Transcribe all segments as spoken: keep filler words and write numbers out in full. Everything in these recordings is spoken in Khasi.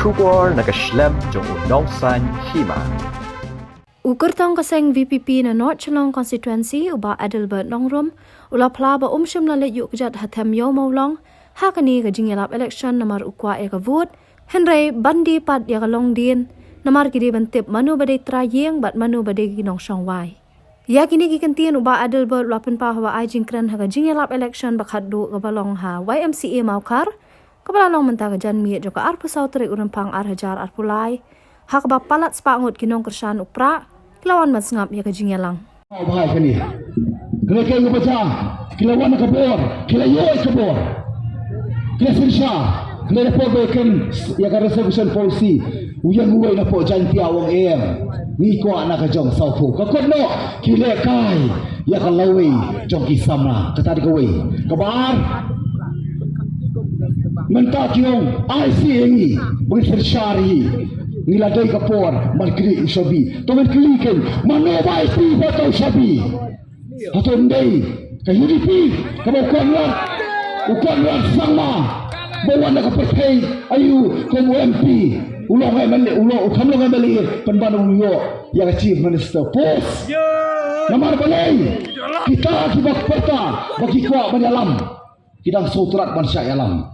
Khubor na ka shlem jong u Nongsaiñ Hima. U kyrtong ka seng V P P na North Shillong Constituency, u Bah Adelbert Nongrum, u la phla ba um shym la leit ïuh kjat ha them Ïew Mawlong ha kane ka jingïalap election namar u kwah ïa ka vote, hynrei ban die pat ïa ka longdien namar ki dei ban tip mano ba dei trai ïing bad mano ba dei ki nongshong wai. Ïa kine ki kyntien u Bah Adelbert u la pynpaw haba ai jingkren ha ka jingïalap election ba khatduh kaba long ha Y M C A Mawkhar, kaba la long mynta ka janmiet jong ka arphew saw tarik u Rymphang ar hajar arphew lai, ha kaba palat spah ngut ki nongkyrshan u Prah ki la wan ban sngap ïa ka jingïalang. Bha kane. Kane ka ïing ka baja, ki la wan na ka bor, ki la ïoh ïa ka bor. Ki la synshar, ki la report ba ïa ka reservation policy, u ïeng uwei na pdeng Jaintia u ong em, ngi kwah na ka jong sawphew. Ka kut noh, ki lehkai ïa ka lawei jong ki samla. Kata dei kawei. Kaba ar, mynta ki ong ai sih ïa ngi ba ngin synshar ïa ngi. Ngi la dei ka por ban kylli u shabi. To ngan kylli kein, mano ba ai sih ba to shabi? Hato ym dei ka U D P kaba u Conrad, u Conrad Sangma ba wan na ka pyrthei aïu kum u M P, u long M L A, u long, u kham long M L A pynban u ïoh ïa ka Chief Minister post. Namar balei? Kita kiba pyrta ba ki kwah ban ïalam, ki dang sngewthuh ban shah ïalam.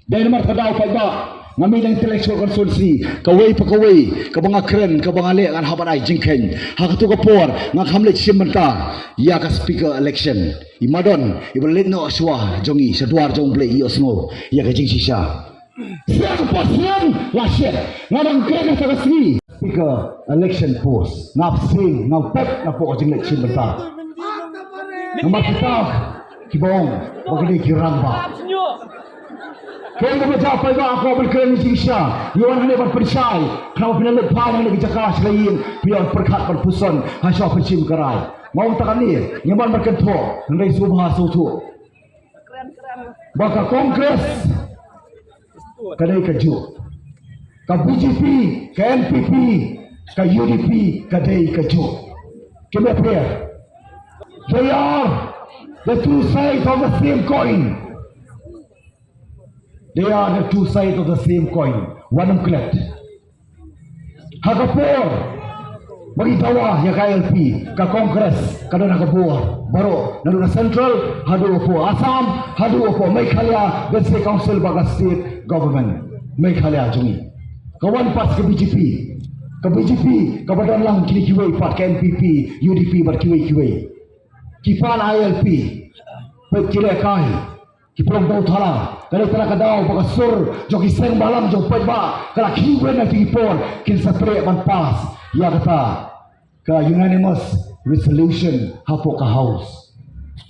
Dei namar kata ka daw paidbah, nga mih na intellectual constituency kawei pa kawei, kaba nga kren, kaba nga leh, ngan hap ban ai jingkheiñ. Ha kato ka por nga kham leit shim bynta ïa ka speaker election. I Madon iba la leit noh shuwa jong ngi, sha dwar jong U Blei, ïohsngew ïa ka jingshisha. Seng pa seng la shet, nga dang kren ha ka sngi. Speaker election post, nga bsing, nga pep na pok ka jingleit shim bynta. Namar kita kiba ong ba ki dei ki rangbah. Kane kaba jia paidbah, nga kwah ban kren jingshisha. Ngi wan hangne ban pynshai, khnang ba phin ïa leit phai hangne ki jaka sha la ïing, phin ïa pyrkhat ban puson ha shuwa phin shim ka rai. Nga ong tang kane, ngim wan ban kynthoh, hynrei sngewbha sngewthuh ba ka Congress ka dei kajuh, ka B J P, ka N P P, ka U D P ka dei kajuh. Kim ïapher. They are the two sides of the same coin. They are the two sides of the same coin. Wat nym klet. Ha ka por ba ngi dawa ïa ka I L P, ka Congress ka don ha ka bor baroh, naduh na central haduh hapoh Assam, haduh hapoh Meghalaya, the state council bad ka state government Meghalaya jong ngi. Ka wan pat ka B J P, ka B J P kaba don lang kine kiwei pat, ka N P P, U D P bad kiwei kiwei. Ki pan I L P, peit ki lehkai, ki pynlong bau thala. Ka dei tang ka daw ba ka sur jong ki seng bhalang jong paidbah ka la khih win ha kine ki por, kin sa treh ban pass ïa kata ka unanimous resolution hapoh ka House.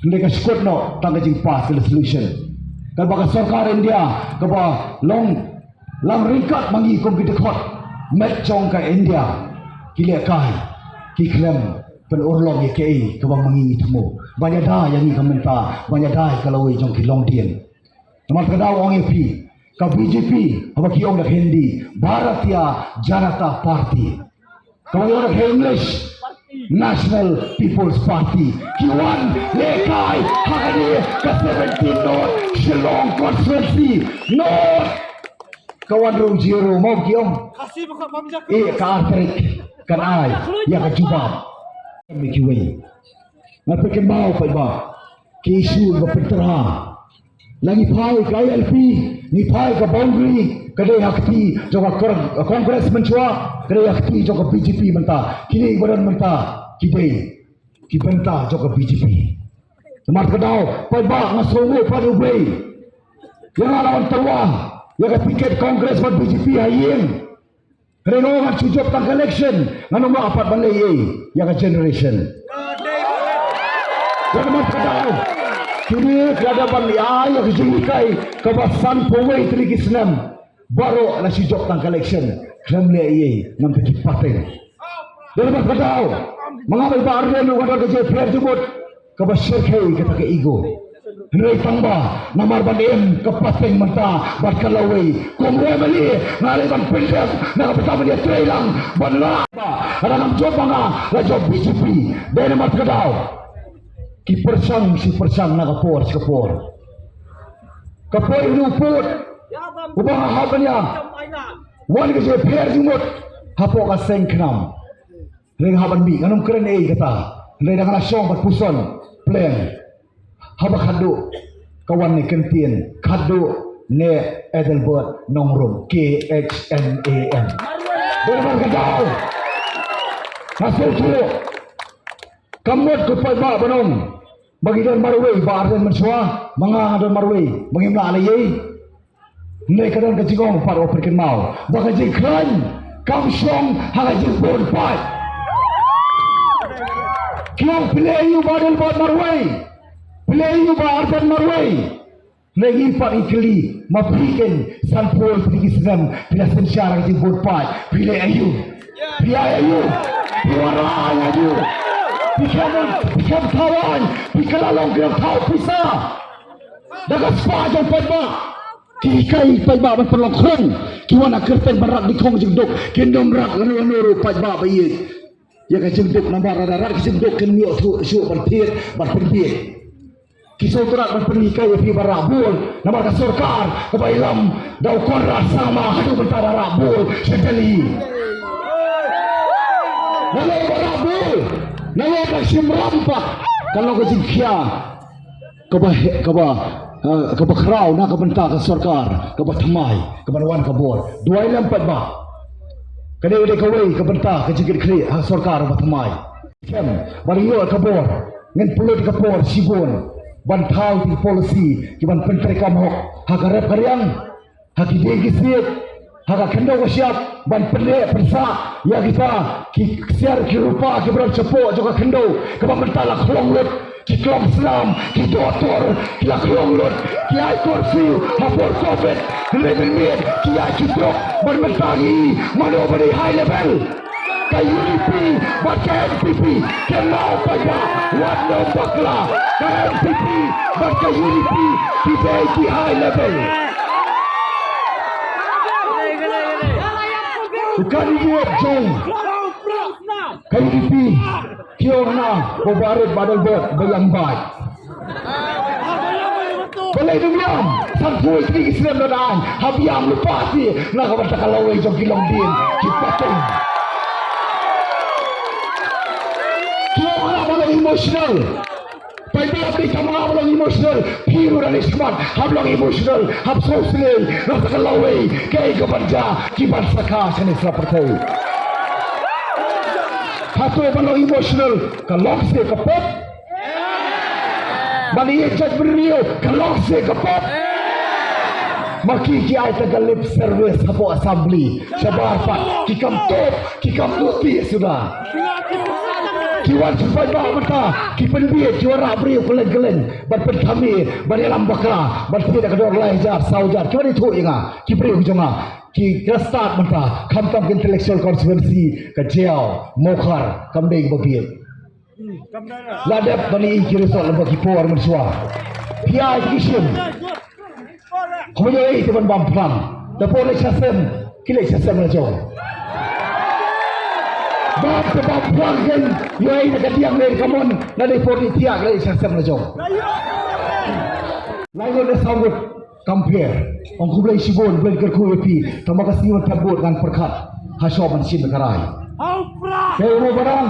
Hynrei ka shu kut noh tang ka jingpass ka resolution. Katba ka sorkar India kaba long lang ryngkat ma ngi kum ki dkhot met jong ka India, ki lehkai ki khlem pynurlong ïa kaei kaba ma ngi ngi thmu, ban ïada ïa ngi ka mynta, ban ïada ïa ka lawei jong ki longdien. Namar kata ka daw ong ïa phi, ka B J P, haba ki ong da ka Hindi Bharatiya Janata Party, kaba ki ong da ka English National People's Party, ki wan lehkai ha kane ka seventeen North Shillong constituency. North ka wan ruh zero, mo, ki ong. Eh, ka ar tarik kan ai ïa ka jubab. Me kiwei, nga pyrkhat ba paidbah, ki issue ba pyntra. La ngi phai ka I L P, ngi phai ka boundary, ka dei ha kti jong ka Cor-, Congress mynshuwa, ka dei ha kti jong ka B J P mynta. Kine ba don mynta ki dei ki bynta jong ka B J P. Namar ka daw paidbah, nga sngewnguh pat U Blei. Ïa nga la wan tyrwa ïa ka ticket Congress bad B J P ha ïing. Hynrei nga ong ngan shu jop tang ka election, ngan ym lah pat ban leh ei ïa ka generation. Ïa ka mat ka daw, kine ki la dep ban ïa, ïa ka jinghikai kaba sanphew wei tylli ki snem. Baroh la shu jop tang ka election, khlem leh ei ei, namar ki pateng. Ïa ka mat ka daw, ma nga ba ar lem ruh nga don ka jingpher jingmut kaba shyrkhei kata ka ego. Hynrei tang ba namar ban im ka pateng mynta bad ka lawei, kum u M L A nga leh ban pyndep na ka bynta ban ïatreilang ban la ba, haba ngam jop ma nga, la jop B J P. Dei namar kata ka daw ki pyrshang shi pyrshang na ka por shi ka por. Ka por ïa u pud uba nga hap ban ïa Wan ka jingpher jingmut hapoh ka seng khnam. Hynrei haba ngi, ngan ym kren ei kata. Hynrei dang la shong bad puson pleng. Haba khadduh ka wan ne kyntien, khadduh ne Adelbert Nongrum, K H N A M. Dei ban ka daw. Nga sngewthuh. Kam mut ko paidbah ban ong ba ngi don marwei, Bah Ardent mynshuwa, ma nga nga don marwei, ba ngim lah lei ei. Ne ka don ka jingong pat, u pyrkhat mau ba ka jingkhlaiñ kam shong ha ka jingbun paid. Ki ong phi leh aïu Bah Adelbert marwei, phi leh aïu Bah Ardent marwei. Ne ngi pat ngi kylli, ma phi ken sanphew tylli ki snem phi la synshar ha ka jingbun paid, phi leh aïu? Phi ai aïu? Phi wanrah aïu? Phi khlem, phi khlem thaw aiñ, phi kylla long ki nongthaw pisa. Da ka spah jong paidbah. Ki hikai paidbah ban pynlong khrong. Ki wan ha kyrteng ban rat dkhong jingduk. Kin ym rat lano lano ruh paidbah ba ïeit ïa ka jingduk, namar lada rat ka jingduk kin ïoh thuh shuh ban thied ban pynbiej. Ki sngewtynnat ban pynhikai ïa phi ban rah bul, namar ka sorkar kaba ïalam da u Conrad Sangma haduh mynta da rah bul sha Delhi. Nalor ba rah bul, nalor ba shim ram pat, ka long ka jingkhia kaba he-, kaba, eh, kaba khraw na ka bynta ka sorkar kaba thymmai, kaba wan ka bor. Duwai lem pat ba ka dei, dei kawei ka bynta ka jingkit khlieh ha sorkar ba thymmai. Khlem ban ïoh ka bor, ngin pynlut ka por shibun ban thaw ki policy ki ban pyntreikam hok ha ka rep ka riang, ha ki dieng ki siej, ha ka khyndew ka shyiap, ban pynneh pynsah ïa kita ki ksiar ki rupa kiba don shapoh jong ka khyndew, kaba mynta la khlong lut, ki khlong snam, ki doktor ki la khlong lut, ki ai curfew ha por covid, hynrei mynmiet ki ai ki drok ban mynta ngi, mano ba dei high level. Ka U D P bad ka N P P, kynmaw paidbah, wat nym bakla. Ka N P P bad ka U D P ki dei ki high level. Ka candidate jong ka U D P ki ong na ko barit badal bot ba ïam bad. Balei nym ïam? Sanphew tylli ki snem la dang hap ïam lypa te na ka bynta ka lawei jong ki longdien ki pateng. Ki ong nga ba long emotional. Paidbah, phi kam ong nga ba long emotional. Phi ruh da lei smat hap long emotional, hap sngewsynei na ka lawei kaei ka ban jia, ki ban sakha shane sha pyrthei. Hato ban long emotional ka long shisha ka pop? Ban ïeit jaitbynriew ka long shisha ka pop? Ma ki ki ai tang ka lip service hapoh assembly, shabar pat ki kam tuh, ki kam tuh ti suda. Ki wan sha paidbah mynta ki pynbiej, ki wanrah briew kylleng kylleng ban pynthame, ban ïalam bakla, ban thied da ka dor lai hajar saw hajar. Ki wan ithuh ïa nga, ki briew jong nga. Ki la start mynta, khamtam ka intellectual constituency ka Jaïaw, Mawkhar, kam dei ba bieit. La dep ban ïohi ki result lem bad ki por mynshuwa. Phi ïa ki shim. Khublei ïa ki ban bam phlang. Da por leit sha sem, ki leit sha sem la jong. Bam te bam phlang ken ïohi na ka diang leit ka mon, na dei por leit thiah leit sha sem la jong. Lai ngut ne saw ngut. Kam pher. Ong khublei shibun, Blei kyrkhu ïa phi. Tang ba ka sngi ban thep vote ngan pyrkhat ha shwa ban shim ka rai. Hau pra! Te u ba dang,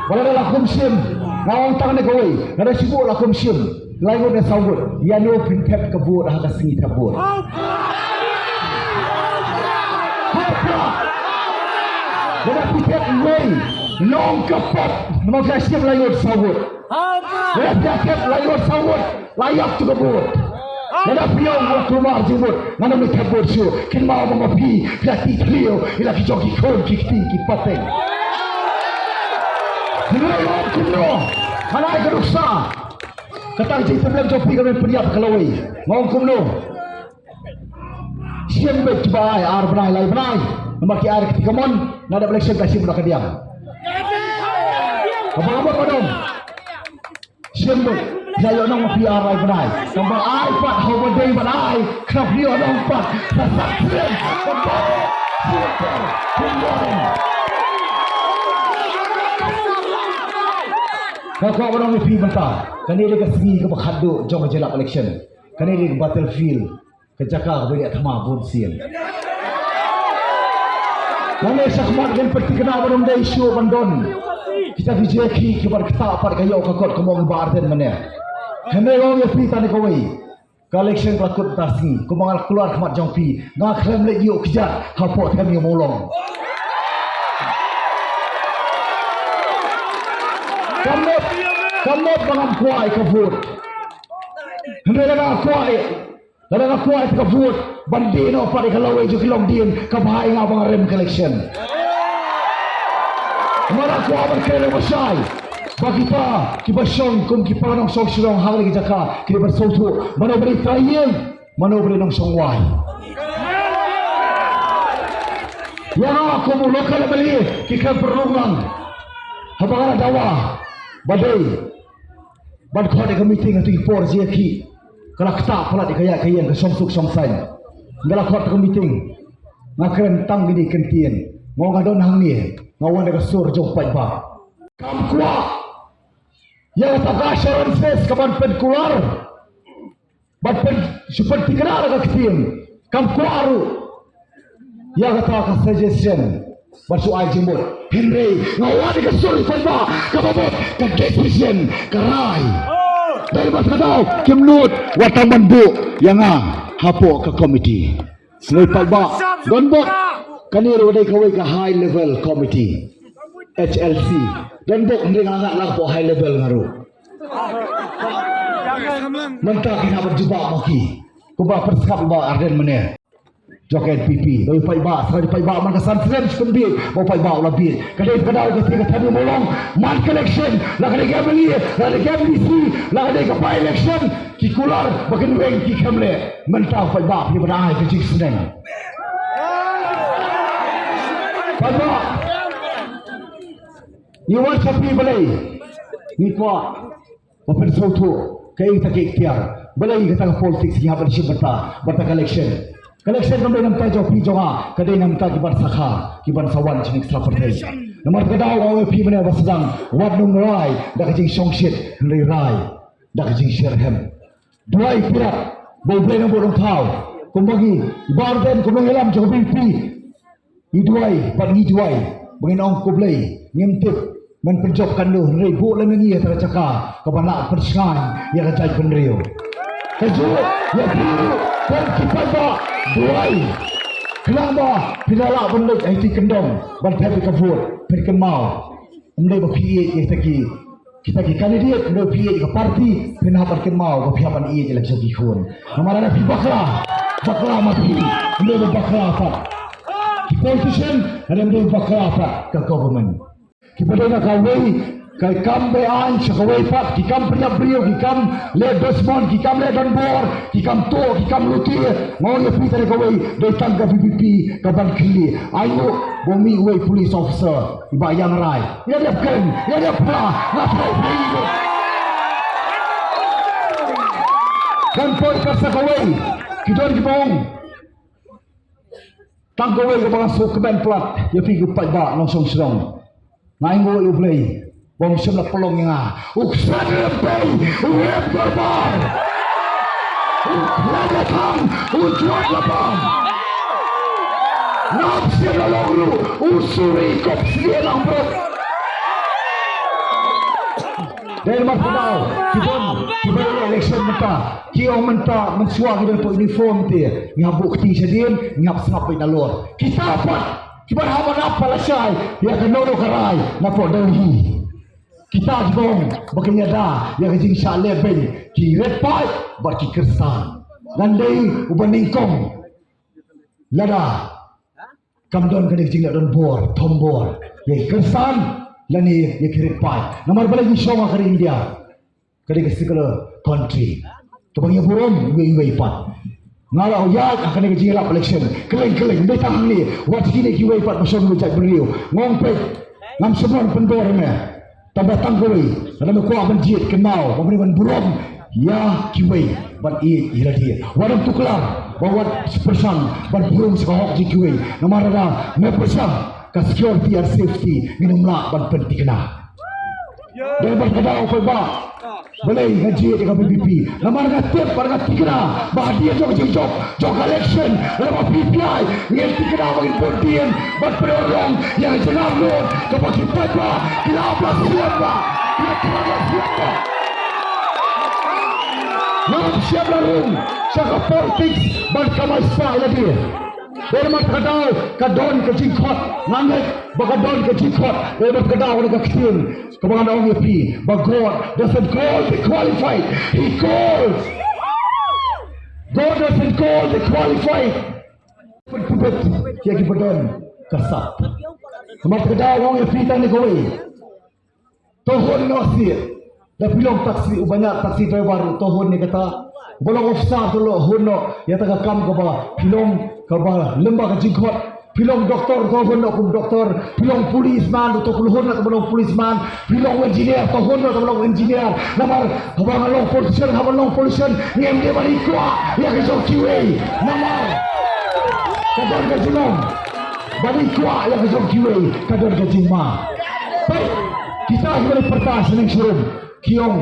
ba la kum shim. Nga ong tang ne kawei, nga da shibun la kum shim. Lai ngut ne saw ngut. Ïa no phin thep ka vote ha ka sngi thep vote? Hau pra! Hau pra! Lada phi thep wei, long ka pop. Namar phi shim lai ngut saw ngut. Hau pra! Lada phi thep lai ngut saw ngut. La ïap tu ka vote. Lada phi ong nga kulmar jingmut, ngan ym leit thep vote shuh. Kynmaw ba ma phi, phi la tih thliew ïa la ki jong ki khun ki kti ki pateng. Hynrei nga ong kumno? Nga ai ka nuksa. Kata ka jingtymmen jong phi ka don pynïap ka lawei. Nga ong kumno? Shim beit kiba ai ar bnai lai bnai. Namar ki ai ka kti kamon, na dep election ka shim na ka diang. Kaba ka bot ka dong. Shim beit, ïa ïoh nong ma phi ar lai bnai. Tang ba ai pat, haba dei ban ai, khnang phi ïoh nong pat. Sa sak sien, kaba, sien, sien. Nga kwah ban ong ïa phi mynta, kane dei ka sngi kaba khatduh jong ka general election. Kane dei ka battlefield. Ka jaka kaba ïa thma bun sien. Lane shakhmat ngan pynthikna ba ym dei shuh ban don kita ki jingïakhih kiba ktah pat ka ïoh ka kot kumba ong Bah Ardent mynne. Hynrei nga ong ïa phi tang kawei. Ka election ka la kut mynta sngi, kumba nga la kular khmat jong phi, nga khlem leit ïuh kjat hapoh Them Ïew Mawlong. Ka mut, ka mut ba ngam kwah ïa ka vote. Hynrei lada nga kwah ïa, lada nga kwah ïa ka vote ban die noh pat ïa ka lawei jong ki longdien, ka bha ïa nga ba nga rem ka election. Namar nga kwah ban kren lashai ba kita kiba shong kum ki para nongshong shnong ha kane ka jaka ki dei ban sngewthuh mano ba dei trai ïing, mano ba dei nongshong wai. Ïa nga kum u local M L A ki khlem pynrung lang haba nga la dawa ba dei ban khot ïa ka meeting ha kito ki por jingïakhih. Ka la ktah palat ïa ka ïaid ka ïeng, ka shongsuk shongsaiñ. Nga la khot ïa ka meeting, nga kren tang kine ki kyntien. Nga ong nga don hangne, nga wan da ka sur jong u paidbah. Kam kwah ïa kata ka assurances kaban pynkular, ban pynshu pynthikna da ka ktien. Kam kwah ruh ïa kata ka suggestion ban shu ai jingmut. Hynrei nga wan da ka sur paidbah, kaba mut ka decision ka rai. Dei ba ka daw kim nud wat tang ban buh ïa nga hapoh ka committee. Hynrei paidbah, don bok, kane ruh dei kawei ka high level committee, H L C. Don bok, hynrei nga ngat lang hapoh high level nga ruh. Mynta ki hap ban jubab ma ki kumba pyrshah Bah Ardent mynne. Jong ka N P P, ba u paidbah, sa u paidbah man ka san snem shi pynbiej, ba u paidbah u la biej. Ka dei ka daw ka ti ka Them Ïew Mawlong man ka election, la ka dei ka M L A, la ka dei ka M D C, la ka dei ka by election, ki kular ba kin weng ki khlem leh. Mynta u paidbah phi ba da ai ka jingsneng. Paidbah, ngi wan sha phi balei? Ngi kwah ba phin sngewthuh kaei kata ka ikhtiar. Balei kata ka politics ngi hap ban shim bynta, bynta ka election. Ka election kam dei na bynta jong phi jong nga, ka dei na bynta ki ban sa kha, ki ban sa wan sha kane ka pyrthei. Namar kata ka daw nga ong ïa phi mynne ba sdang, wat nym rai da ka jingshongshit, hynrei rai da ka jingshitrhem. Duwai pyrshah ba U Blei un bud un thaw. Kumba ngi, i Bah Ardent kum u nongïalam jong ka V P P, ngi duwai bad ngi duwai ba ngin ong ko Blei, ngim tip men pynjop katno, hynrei buh lem ïa ngi ïa kata ka jaka kaban lah pynshngaiñ ïa ka jaitbynriew. Kajuh ïa phi ruh ko ki paidbah, duwai khnang ba phin da lah ban leit ha ïing ha sem ban thep ïa ka vote. Phin kynmaw, ym dei ba phi ïeit ïa kita ki, kita ki candidate, ym dei ba phi ïeit ïa ka party, phin hap ban kynmaw ba phi hap ban ïeit ïa la ki jong ki khun. Namar lada phi bakla, bakla ma phi, ym dei ba bakla pat ki politician, lane ym dei ba bakla pat ka government. Kiba dei na kawei ka kam be-aiñ sha kawei pat, ki kam pynïap briew, ki kam leh dusmon, ki kam leh donbor, ki kam tuh, ki kam lute. Nga ong ïa phi, tang kawei, dei tang ka V P P kaban khlieh. Ai nguh ba u mih uwei police officer, i Bah Ïang Rai. Ïa dep kren, ïa dep phla, nga phla phi. Kan poi kat sa kawei, ki don kiba ong. Tang kawei kaba nga sngewkmen palat ïa phi ki paidbah nongshong shnong. Nga ai nguh ïa U Blei ba um shym la pynlong ïa nga. U khlad lem pei, u rep dorbar. U khlad la thang, u jwat la bam. Ngam shym la long ruh u suri kop slie lang brot. Dei namar kata ki don kiba ïaleh election mynta, ki ong mynta mynshuwa ki don hapoh uniform te ngi hap buh kti shadien, ngi hap sngap beit nalor. Kita pat kiba hap ban ap pat lashai ïa kano kano ka rai na pdeng hi. Kita kiba ong ba kin ïada ïa ka jingshah lehbeiñ, ki rit paid bad ki kyrsan. Ngan dei uba nyngkong lada kam don kane ka jingleh donbor, thombor ïa ki kyrsan lane ïa ki rit paid. Namar balei ngi shong ha ka ri India, ka dei ka secular country kaba ngi burom iwei iwei pat. Nga la ïaid ha kane ka jingïalap election kylleng kylleng, ym dei tang hangne, wat kine kiwei pat ba shong ha jaitbynriew. Nga ong peit, ngam shym wan pyndor ïa me. Tang ba tang kawei, lada me kwah ban jied, kynmaw ba me dei ban burom ïa kiwei, ban ïeit ïa lade. Wat ym tuklar, ba wat pyrshang ban burom sha ka hok jong kiwei. Namar lada me pyrshang, ka security and safety ngin ym lah ban pynthikna. Dei namar kata, u paidbah, Balei nga jied ïa ka VPP? Namar nga tip bad nga thikna ba hadien jong ka jingjop jong ka election, lada ma PPI ngin thikna ba ngin bud dien bad pynurlong ïa ka jingangnud kaba ki paidbah ki la ap la siat ba, ki la khlad la siat ba. Ngam shym la rung sha ka politics ban kamai spah ïa lade. Dei namar kata ka daw ka don ka jingkhot, nga ngeit ba ka don ka jingkhot. Dei namar kata ka daw ka ktien kaba ngan ong ïa phi ba God doesn't call the qualified, He calls. God doesn't call the qualified. Pynpubit ïa kiba don ka sap. Namar kata ka daw nga ong ïa phi tang ne kawei. To hun noh sih. Da phi long taxi, uba ñiah taxi driver ruh to hun ïa kata. Uba long officer to hun noh ïa kata ka kam kaba phi long kaba lem bad ka jingkhot. Phi long doktor to hun noh kum doktor. Phi long policeman to hun noh kaba long policeman. Phi long engineer to hun noh kaba long engineer. Namar haba nga long politician, haba long politician, ngim dei ban ïaid kwah ïa ka jong kiwei. Namar ka don ka jinglong ban ïaid kwah ïa ka jong kiwei, ka don ka jingma. Peit, kita kiba la pyrta sha neng sha rum ki ong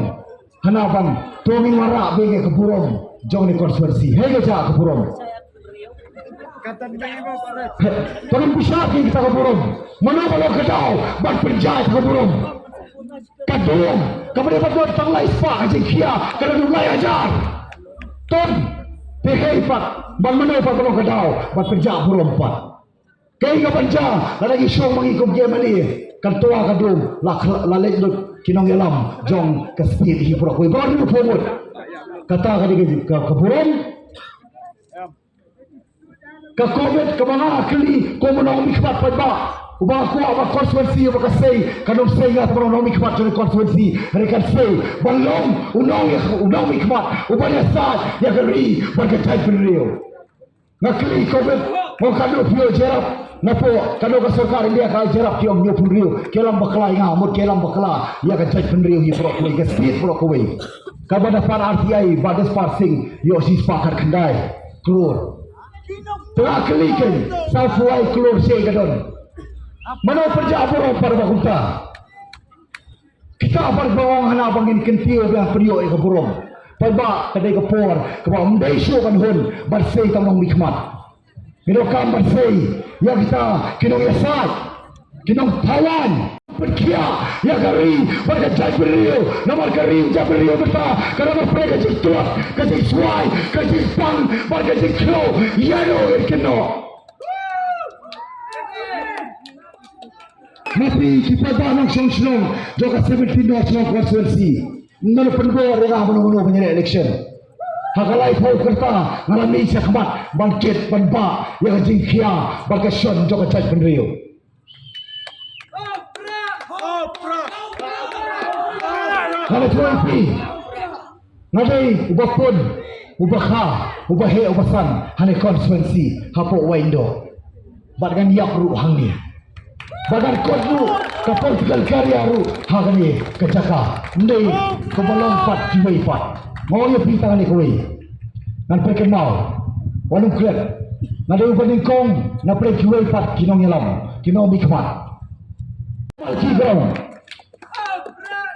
hana ban, to ngin wanrah beit ïa ka burom jong kane ka constituency. Hei, ka jia ka burom. To ngin bishar ïa kita ka burom. Mano ba long ka daw ban pynjah ïa ka burom? Ka dum kaba dei ban don tang lai spah ka jingkhia, ka la dum lai hajar ton. Te hei pat, ban mano pat ba long ka daw ban pynjah burom pat? Kaei kaban jia lada ngi shong ma ngi kum ki MLA? Kan twa ka dum la khla-, la leit lut ki nongïalam jong ka state hi baroh kawei. Baroh ngi pynmut. Kata ka dei ka, ka, ka burom. Ka covid kaba nga kylli kum u nongmihkhmat paidbah, uba kwah ba constituency uba ka sei, kan ym sei nga tang ba u nongmihkhmat jong ka constituency. Hynrei kan sei ban long u nong, u nongmihkhmat uba ïasaid ïa ka ri bad ka jaitbynriew. Nga kylli covid, mo katno phi ïoh jyrap? Napoh katno ka sorkar India ka jyrap? Ki ong hynñiewphew hynriew. Ki ïalam bakla ïa nga, mut ki ïalam bakla ïa ka jaitbynriew hi baroh kawei, ka state baroh kawei. Kaba da pan RTI Bah Jaspal Singh ïoh shispah khatkhyndai klur. Te nga kylli kein, sawphew wei klur shi ka don. Mano pynjah burom pat ba kumta? Kita pat ba ong hana ba ngin kyntiew biang pynïoh ïa ka burom. Paidbah, ka dei ka por kaba ym dei shuh ban hun ban sei tang nongmihkhmat. Ngi donkam ban sei ïa kita ki nongïasaid, ki nongpawan. Pynkhiah ïa ka ri bad ka jaitbynriew. Namar ka ri jaitbynriew kata ka dei ban pynlong ka jingtlot, ka jingswai, ka jingpang bad ka jingkhlaiñ. Ïa no ngin kynnoh? Ma phi ki paidbah nongshong shnong jong ka seventeen North Shillong constituency, ngan pynbor ïa nga mano mano ban ïaleh election. Ha ka laiphew kyrta nga la mih shakhmat ban kit ban bah ïa ka jingkhia bad ka shon jong ka jaitbynriew. Nga la ïathuh ïa phi, nga dei uba pun, uba kha, uba heh, uba san ha kane ka constituency hapoh Wahyndoh. Bad ngan ïap ruh hangne. Bad ngan kut ruh ka political career ruh ha kane ka jaka. Ym dei kaba long pat kiwei pat. Nga ong ïa phi tang kane kawei. Ngan pynkynmaw, wat nym klet. Nga dei uba nyngkong na pdeng kiwei pat ki nongïalam, ki nongmihkhmat. Malki Ground.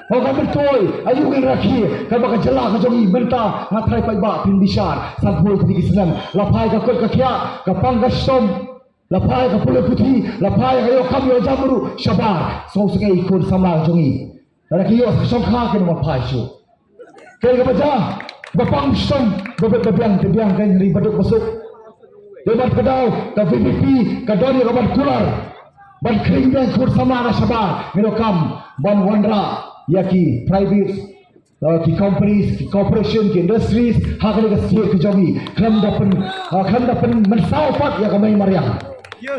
Ho ka myntoi, aïu ngin rakhe, kaba ka jylla ka jong ngi mynta, nga tharai paidbah phin bishar, sanphew tylli ki snem, la phai ka kot ka khiah, ka pang ka shitom, la phai ka pule puthi, la phai ka ïoh kam ïoh jam ruh shabar, sngewsynei khun samla ka jong ngi. Lada ki ïoh sa ka shongkha kin ym phai shuh. Kaei kaba jia, ba pang shitom, ba bit ba biang te biang, ka ri ba duk ba suk. Dei bad ka daw ka VPP ka don ïa ka ban kular, ban khring biang khun samla na shabar. Ngi donkam ban wanrah ïa ki private, uh, ki companies, ki corporation, ki industries ha kane ka state ka jong ngi. Khlem da pyn, uh, khlem da pynmynsaw pat ïa ka mei mariang.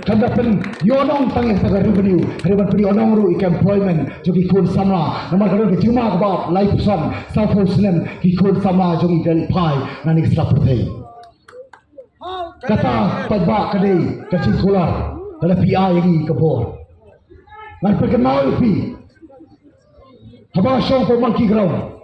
Khlem da pynïohnong tang ïa ka revenue, hynrei ban pynïohnong ruh ïa ka employment jong ki khun samla. Namar ka don ka jingma kaba ap, laiphew san, sawphew snem ki khun samla jong ngi ki la leit phai na kane ka sla pyrthei. Kata paidbah ka dei ka jingkular, ka la phi ai ïa ngi ka bor. Ngan pynkynmaw ïa phi. Haba nga shong hapoh Malki Ground,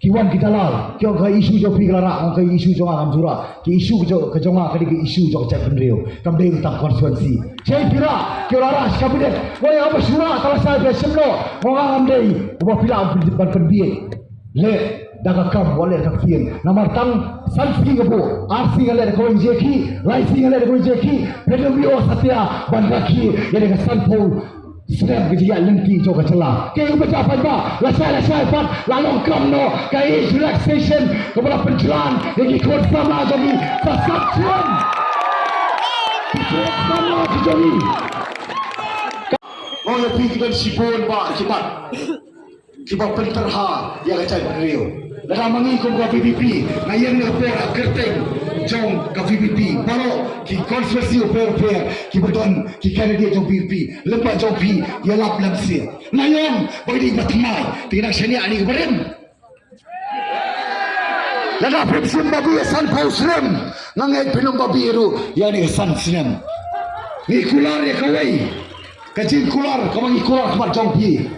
ki wan ki dalal, ki ong ka issue jong phi ka la rah, ong ka issue jong nga kam ju rah. Ka issue ka jong, ka jong nga ka dei ka issue jong ka jaitbynriew, kam dei tang constituency. Shaei phi rah, ki ong la rah sha cabinet. Wei, haba shu rah, ka la shai phi shim noh. Ong nga ngam dei uba phi lah ban pynbieit. Leh Da ka kam wat leh da ka ktien. Namar tang san sngi ka buh, ar sngi nga leh da kawei jong ki, lai sngi nga leh da kawei jong ki, phin ym ïoh satia ban rakhe ïa ka sanphew snem ka jingïaid lynti jong ka jylla. Kaei kaba jia paidbah, lashai lashai pat la long kam noh ka age relaxation kaba la pynjlan ïa ki khun samla jong ngi sa sat snem. Ki khun samla jong ngi. Ong ïa phi ki don shibun bah ki mat kiba pynterha ïa ka jaitbynriew. Lada ma ngi kum ka V P P nga ïeng na ka por ha kyrteng jong ka V P P, baroh ki constituency upper upper kiba don ki candidate jong V P P, lem bad jong phi ïalap lem seh. Nga ong ba ki dei ba thymmai, te nang shaniah ïa kaba rim. Lada phi shim babi ïa sanphew snem, nga ngeit phin ym babi ruh ïa kane ka san snem. Ngi kular ïa kawei ka jingkular kaba ngi kular khmat jong phi.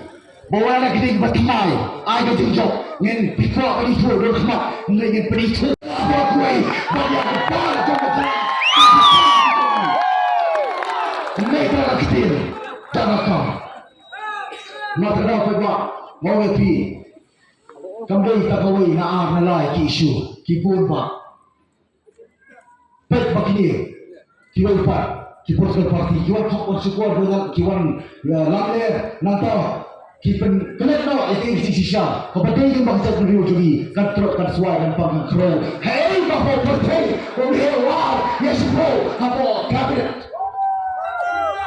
Ba wat la ki dei ba thymmai, ai ka jingjop, ngin pynkoh ka ithuh don khmat, ngin pynithuh ba kuei ba ïa ka par jong ka jylla. Ngin da ka ktien da ka kam. Nga tyrda paidbah, nga ong ïa phi, kam dei ta kawei na ar na lai ki issue, ki bun bah. Peit ba kine kiwei pat ki political party ki wan thok wan shukor, ki wan, ki wan, ïa, lamler, nangta ki pynklet noh ïa ka issue shisha kaba dei jong ka jaitbynriew jong ngi, kan trot kan swai kan pang kan khrew. Hei ba pyrthei, um hei war ïa shiphew hapoh cabinet.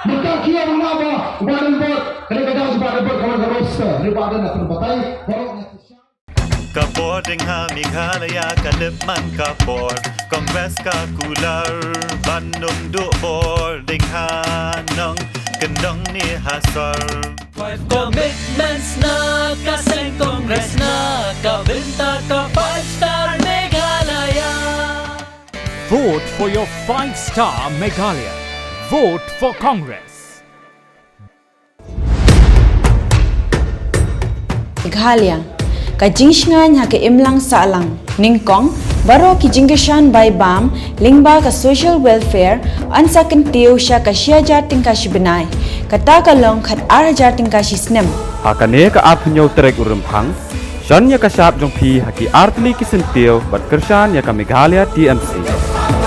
Mynta ki ong naba ba don bad, ka dei ka dang ba don bad ka wan ka roster, ri ba don na pynbatai baroh na shisha. Ka bor ding ha Meghalaya ka lip man ka bor Congress ka kular ban ym duh bor ding ha nongkyndong ne ha sor. Five commitments na ka seng Congress na ka bynta ka five star Meghalaya. Vote for your five star Meghalaya. Vote for Congress. Meghalaya, ka jingshngaiñ ha ka imlang sahlang, nyngkong, baroh ki jingkyrshan bai bam lyngba ka social welfare, yn sa kyntiew sha ka shi hajar tyngka shi bnai, kata ka long khat ar hajar tyngka shi snem. Ha kane ka arphew hynñiew tarik u Rymphang, shon ïa ka shap jong phi ha ki artylli ki syntiew bad kyrshan ïa ka Meghalaya T M C.